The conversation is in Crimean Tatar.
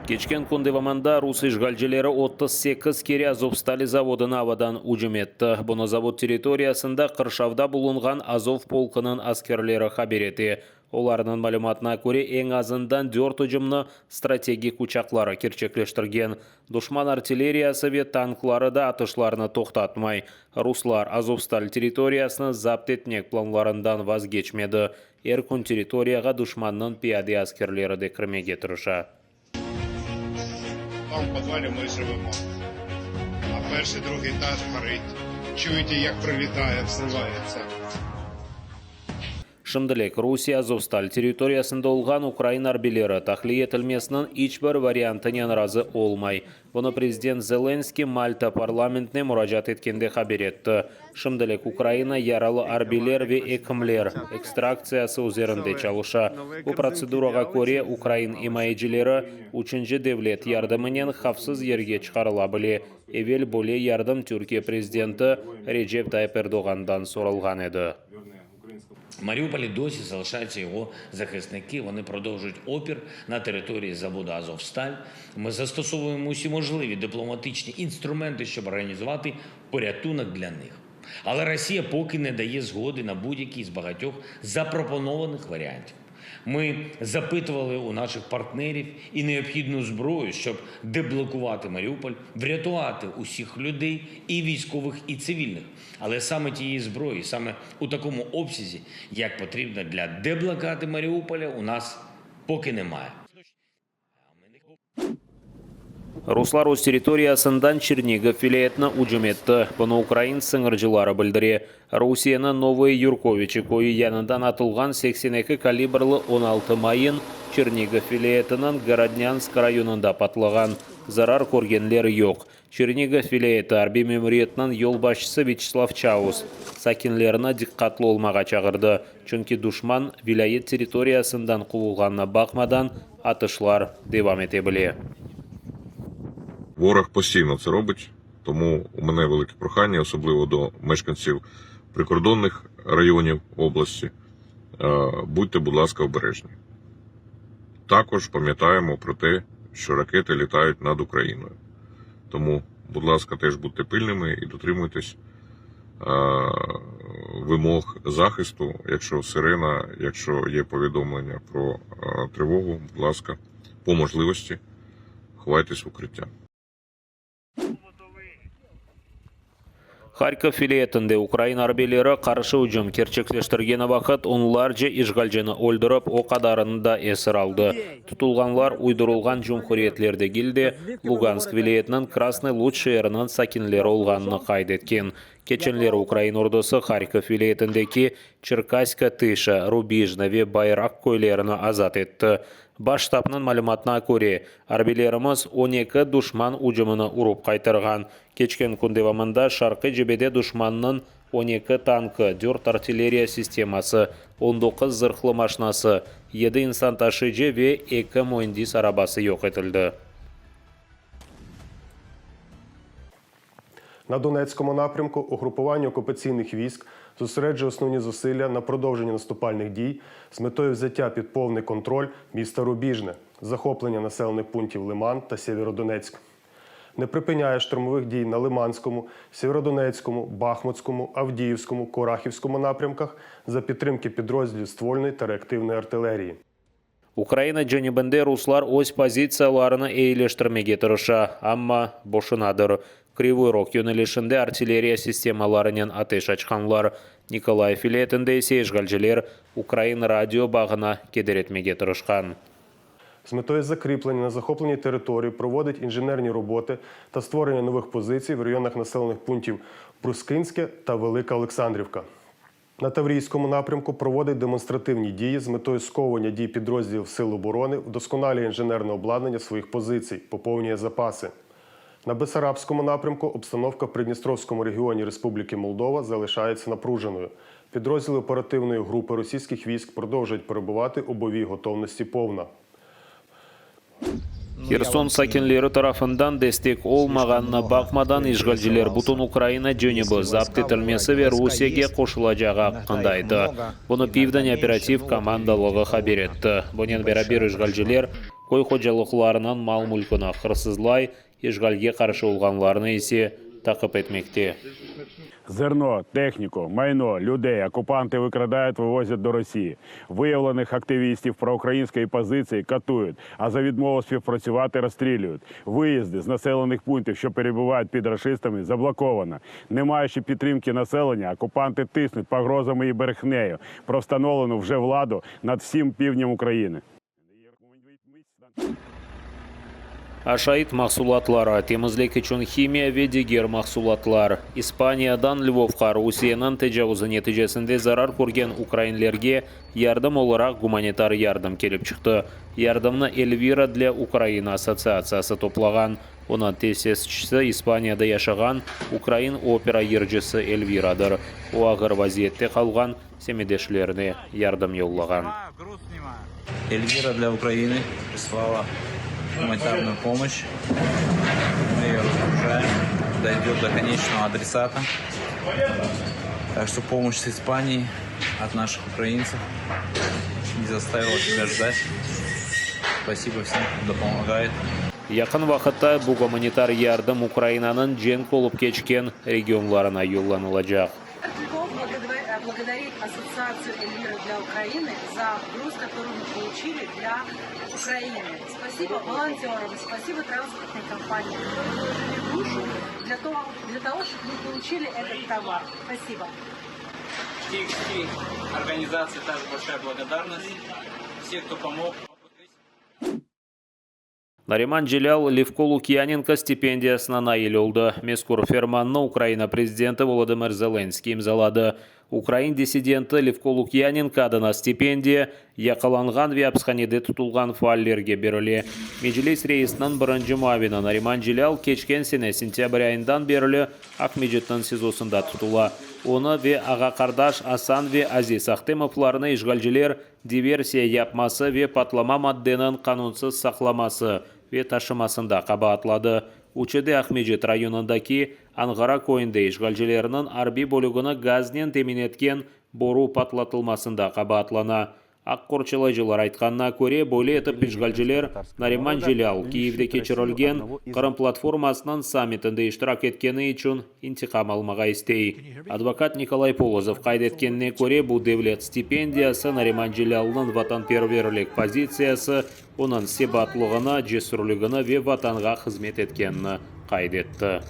Keçken kün devamında rus işğalcileri 38 kere Azovstali zavodına avadan ücüm etti. Bunı zavod territoriyasında qırşavda bulunğan Azov polkunıñ askerleri haber ete. Olarnıñ malümatına köre, eñ azından dört ücümni strategik uçaqları kerçekleştirgen. Duşman artilleriyası ve tankları da atışlarnı toqtatmay. Ruslar Azovstal territoriyasını zapt etmek planlarından vazgeçmedi. Er kün territoriyağa duşmannıñ piyade askerleri de kirmege tırışa. Там в подвале ми живемо. А перший, другий етаж горить. Чуєте, як прилітає, взривається. Şimdilik Rusiye Azovstal territoriyasında olğan ukrain arbiyleri tahliye etilmesiniñ iç bir variantınen razı olmay. Bunı prezident Zelenskıy Malta parlamentine muracaat etkende haber etti. Şimdilik Ukraina yaralı arbiyler ve ekimler ekstraktsiyası üzerinde çalışa. Bu protsedurağa köre, ukrain imayecileri üçünci devlet yardımınen havfsız yerge çıqarıla bile. Evel böyle yardım Türkiye prezidenti Recep Tayip Erdoğandan soralğan edi. Mariupolі досі залишаються його захисники. Вони продовжують опір на території заводу Азовсталь. Ми застосовуємо усі можливі дипломатичні інструменти, щоб організувати порятунок для них. Але Росія поки не дає згоди на будь-який з багатьох запропонованих варіантів. Ми запитували у наших партнерів і необхідну зброю, щоб деблокувати Маріуполь, врятувати усіх людей, і військових, і цивільних. Але саме тієї зброї, саме у такому обсязі, як потрібно для деблокади Маріуполя, у нас поки немає. Ruslar öz territoriyasından Çernigov vilâyetine ücüm etti. Bunı ukrain sıñırcıları bildire. Rusiyeniñ Novıye Yurkoviçi köyü yanından atılğan 82 kalibrli 16 mayın Çernigov vilâyetiniñ Gorodnânsk rayonında patlağan. Zarar körgenler yoq. Çernigov vilâyeti arbiy memuriyetiniñ yolbaşçısı Vyaçeslav Çaus sakinlerini diqqatlı olmağa çağırdı, çünki duşman vilâyet territoriyasından quvulğanına baqmadan, atışlar devam ete bile. Ворог постійно це робить, тому у мене велике прохання, особливо до мешканців прикордонних районів області. Е, Будьте, будь ласка, обережні. Також пам'ятаємо про те, що ракети літають над Україною. Тому, будь ласка, теж будьте пильними і дотримуйтесь е, вимог захисту. Якщо сирена, якщо є повідомлення про е, тривогу, будь ласка, по можливості ховайтесь в укриття. Harkov vilâyetinde ukrain arbiyleri qarşı ücüm kerçekleştirgeni vaqıt onlarca işğalcini öldürip, o qadarını da esir aldı. Tutulğanlar uydurılğan cumhuriyetler degil de, Lugansk vilâyetiniñ Krasnıy Luç şeeriniñ sakinleri olğanını qayd etken. Keçenleri ukrain ordusı Harkov vilâyetindeki Çerkasska Tışa, Rubijne ve Bayraq köylerini azat etti. Baş ştabnıñ malümatına köre, arbiylerimiz 12 duşman ücümini urıp qaytarğan. Keçken kün devamında şarqiy cebede duşmannıñ 12 tankı, dört artilleriya sisteması, 19 zırhlı maşinası, yedi insan taşıyıcı ve eki müendis arabası yoq etildi. На Донецькому напрямку угрупування окупаційних військ зосереджує основні зусилля на продовженні наступальних дій з метою взяття під повний контроль міста Рубіжне, захоплення населених пунктів Лиман та Сєвєродонецьк. Не припиняє штурмових дій на Лиманському, Сєвєродонецькому, Бахмутському, Авдіївському, Курахівському напрямках за підтримки підрозділів ствольної та реактивної артилерії. Ukraina cenübinde ruslar öz pozitsiyalarını eyileştirmege tırışa, amma boşunadır. Krivoy Rog yönelişinde artilleriya sistemalarınen ateş açqanlar, Nikolayev vilâyetinde ise işğalciler ukrain radio bağına keder etmege tırışqan. З метою закріплення на захопленій території проводить інженерні роботи та створення нових позицій в районах населених пунктів Брускинське та Велика Олександрівка. На Таврійському напрямку проводить демонстративні дії з метою сковування дій підрозділів Сил оборони, вдосконалює інженерне обладнання своїх позицій, поповнює запаси. На Бесарабському напрямку обстановка в Придністровському регіоні Республіки Молдова залишається напруженою. Підрозділи оперативної групи російських військ продовжують перебувати у бойовій готовності повна. Herson sakinleri tarafından destek olmağanına baqmadan, işğalciler bütün Ukraina cenübi zapt etilmesi ve Rusiyege qoşulacağı aqqında ayttı. Bunı Pivden operativ komandalığı haber etti. Bunen beraber işğalciler. Köy hocalıqlarınıñ mal-mülküni hırsızlay, işğalge qarşı olğanlarnı ise taqip etmekte. Зерно, техніку, майно, людей окупанти викрадають, вивозять до Росії. Виявлених активістів проукраїнської позиції катують, а за відмову співпрацювати розстрілюють. Виїзди з населених пунктів, що перебувають під рашистами, заблоковано. Не маючи підтримки населення, окупанти тиснуть погрозами і брехнею про встановлену вже владу над всім півднем України. Aşayt mahsulatları, temizlik içün himiya ve diger mahsulatlar. İspaniyadan Lvovğa Rusiyeniñ tecavuzı neticesinde zarar körgen ukrainlerge yardım olaraq gumanitar yardım kelip çıqtı. Yardımnı Elvira dlâ Ukrainı assotsiatsiyası toplağan. Onıñ tesisçisi İspaniyada yaşağan ukrain opera yırcısı Elviradır. O, ağır vaziyette qalğan semetdeşlerine yardım yollağan. Эльвира для Украины прислала гуманитарную помощь. Мы ее разгружаем. Дойдет до конечного адресата. Так что помощь с Испании от наших украинцев не заставила себя ждать. Спасибо всем, кто помогает. Yaqın vaqıtta bu gumanitar yardım Ukrainanıñ cenk olıp keçken regionlarına yollanılacaq. Львов благодарит Ассоциацию Эльвира для Украины за груз, который мы получили для Украины. Спасибо волонтерам, спасибо транспортной компании, которые вложили душу для того, чтобы мы получили этот товар. Спасибо. TXT организации также большая благодарность. Все, кто помог. Nariman Celâl Levko Lukyanenko stipendiyasına nail oldı. Mezkür fermannı Ukraina prezidenti Volodımır Zelenskıy imzaladı. Ukrain dissidenti Levko Lukyanenko adına stipendiya yaqalanğan ve apishanede tutulğan faallerge berile. Meclis reisiniñ birinci muavini Nariman Celâl keçken sene sentâbr ayından berli Aqmescitniñ SİZOsında tutula. Onı ve ağa-qardaş Asan ve Aziz Ahtemovlarnı işğalciler diversiya yapması ve patlama maddeniñ qanunsız saqlaması ve taşımasında qabaatladı. Üçü de Aqmescit rayonındaki Anğara köyünde işğalcilerniñ arbiy bölügini gaznen temin etken boru patlatılmasında qabaatlana. Aq qorçalayıcılar aytqanına köre, böyle etip işğalciler Nariman Celâl Kiyevde keçirilgen Qırım platformasınıñ sammitinde iştirak etkeni içün intiqam almağa istey. Advokat Nikolay Polozov qayd etkenine köre, bu devlet stipendiyası Nariman Celâlnıñ vatanperverlik pozitsiyası, onıñ sebatlığını, cesürligini ve Vatanğa hızmet etkenini qayd etti.